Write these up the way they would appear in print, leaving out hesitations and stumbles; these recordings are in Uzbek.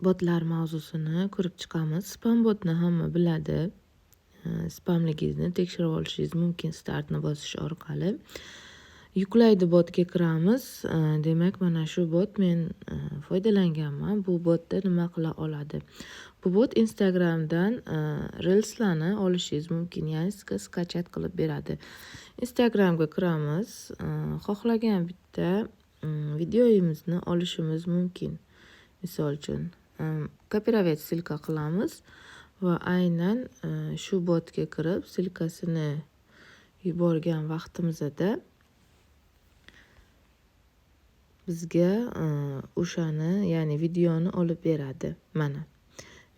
Botlar mavzusini ko'rib chiqamiz. Spam botni hamma biladi. Spamligingizni tekshirib olishingiz mumkin startni bosish orqali. Yuklaydi botga kiramiz. Demak, mana shu bot men foydalanganman. Bu botda nima qila oladi? Bu bot Instagramdan reelslarni olishingiz mumkin, ya'ni sizga skachat qilib beradi. Instagramga kiramiz. Xohlagan bitta videomizni olishimiz mumkin. Misol uchun, kopировать ссылка qilamiz va aynan shu botga kirib ссылкасini yuborgan vaqtimizda bizga o'shani, ya'ni videoni olib beradi. Mana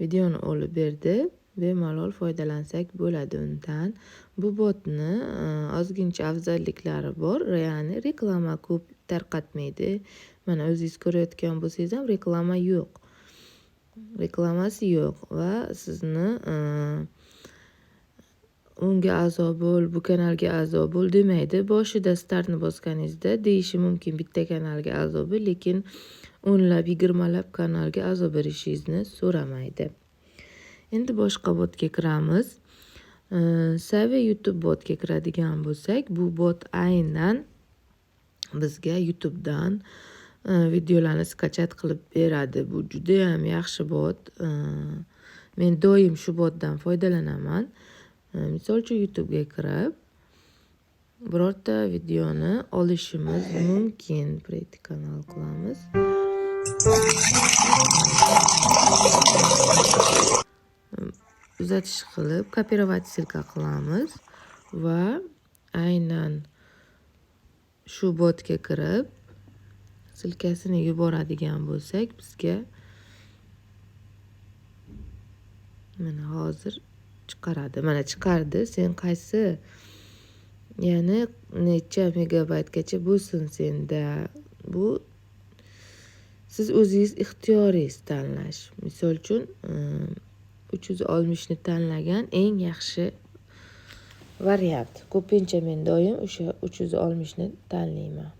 videoni olib berdi. Bemalol foydalansak bo'ladi undan. Bu botni ozgincha afzalliklari bor, ya'ni reklama ko'p tarqatmaydi. Mana o'zingiz ko'rayotgan bo'lsangiz ham reklama yo'q. Reklamasi yo'q va sizni unga a'zo bo'l, bu kanalga a'zo bo'l demaydi. Boshida startni bosganingizda deyishi mumkin bitta kanalga a'zo bo'l, lekin o'nlab, 20lab kanalga a'zo berishingizni so'ramaydi. Endi boshqa botga kiramiz. Save YouTube botga kiradigan bo'lsak, bu bot aynan bizga YouTube'dan videolarni skachat qilib beradi. Bu juda ham yaxshi bot. Men doim shu botdan foydalanaman. Misol uchun YouTube'ga kirib birorta videoni olishimiz mumkin. Preti kanal qilamiz. Uzatish qilib, kopirovat ссылка qilamiz va aynan shu botga kirib ссылкасini yuboradigan bo'lsak, bizga mana hozir chiqaradi. Mana chiqardi. Sen qaysi, ya'ni necha megabaytgacha bo'lsin senda. Bu siz o'zingiz ixtiyoringiz tanlash. Misol uchun 360 ni tanlagan eng yaxshi variant. Ko'pincha men doim o'sha 360 ni tanlayman.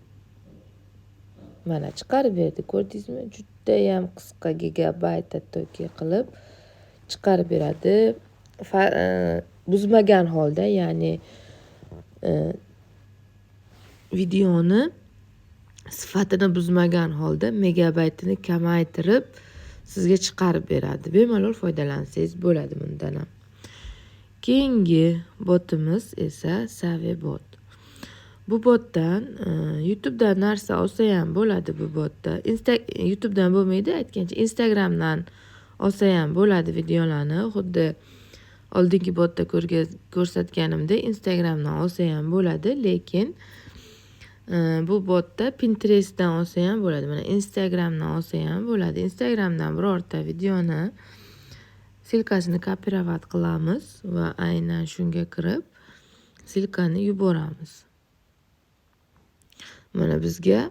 Mana chiqarib berdi, ko'rdingizmi? Juda ham qisqa gigabayt toki qilib chiqarib beradi. Buzmagan holda, ya'ni videoni sifatini buzmagan holda megabaytini kamaytirib sizga chiqarib beradi. Bemalol foydalansangiz bo'ladi bundan ham. Keyingi botimiz esa Save bot. Bu botdan YouTube'dan narsa olsa ham bo'ladi bu botda. YouTube'dan bo'lmaydi, aytgancha Instagramdan olsa ham bo'ladi videolarni. Xuddi oldingi botda ko'rsatganimda Instagramdan olsa ham bo'ladi, lekin bu botda Pinterestdan olsa ham bo'ladi. Mana Instagramdan olsa ham bo'ladi. Instagramdan birorta videoni ссылкасini kopirovat qilamiz va aynan shunga kirib ссылкani yuboramiz. Mana bizga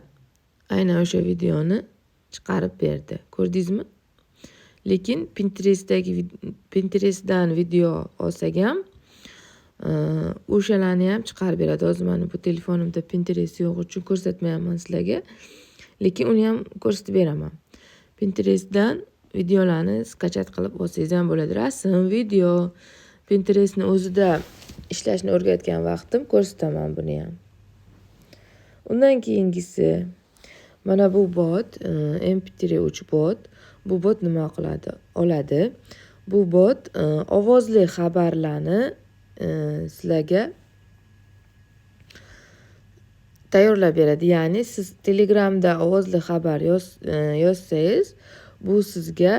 aynan o'sha videoni chiqarib berdi. Ko'rdingizmi? Lekin Pinterestdan video olsak ham o'shalarni ham chiqarib beradi. Hozir mana bu telefonimda Pinterest yo'q uchun ko'rsatmayapman sizlarga. Lekin uni ham ko'rsatib beraman. Pinterestdan videolarni skachat qilib olsangiz ham bo'ladi. Rasm, video, Pinterestni o'zida ishlashni o'rgatgan vaqtim ko'rsataman buni ham. Undan keyingisi mana bu bot, MP3 bot. Bu bot nima qiladi? Oladi. Bu bot ovozli xabarlarni sizlarga tayyorlab beradi. Ya'ni siz Telegramda ovozli xabar yozsangiz, bu sizga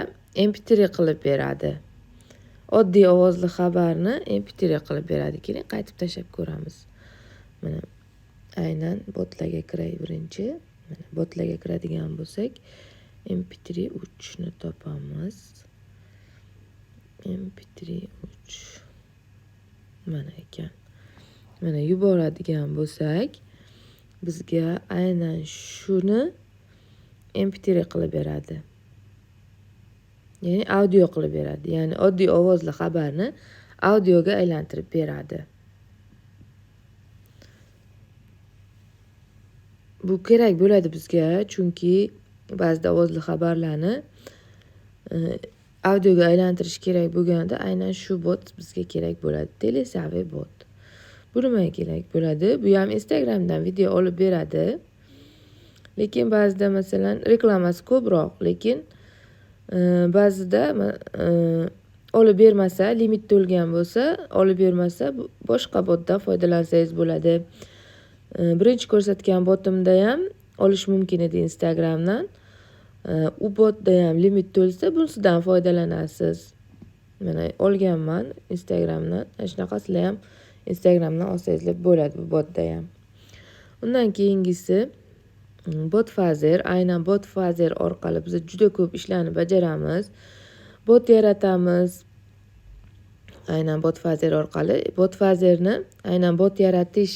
MP3 qilib beradi. Oddiy ovozli xabarni MP3 qilib beradi. Keling, qaytib tashlab ko'ramiz. Mana aynan botlarga kiray birinchi. Mana botlarga kiradigan bo'lsak, MP3 3 ni topamiz. MP3 3 mana ekan. Mana yuboradigan bo'lsak, bizga aynan shuni MP3 qilib beradi. Ya'ni audio qilib beradi. Ya'ni oddiy ovozli xabarni audioga aylantirib beradi. Bu kerak bo'ladi bizga, chunki ba'zida ovozli xabarlarni Audioga aylantirish kerak bo'lganda aynan shu bot bizga kerak bo'ladi. Telesave bot. Bu nimaga kerak bo'ladi? Bu ham Instagramdan video olib beradi. Lekin ba'zida, masalan, reklamasi ko'proq, lekin ba'zida olib bermasa, limit to'lgan bo'lsa, olib bermasa, boshqa botdan foydalansangiz bo'ladi. Birinchi ko'rsatgan botimda ham olish mumkin edi Instagramdan. U botda ham limit to'lsa, bunisidan foydalanasiz. Mana, olganman Instagramdan. Mana shunaqa sizlar ham Instagramdan olsangizlar bo'ladi bu botda ham. Undan keyingisi Botfazer. Aynan Botfazer orqali biz juda ko'p ishlarni bajaramiz. Bot yaratamiz. Aynan Botfazer orqali. Botfazerni aynan bot yaratish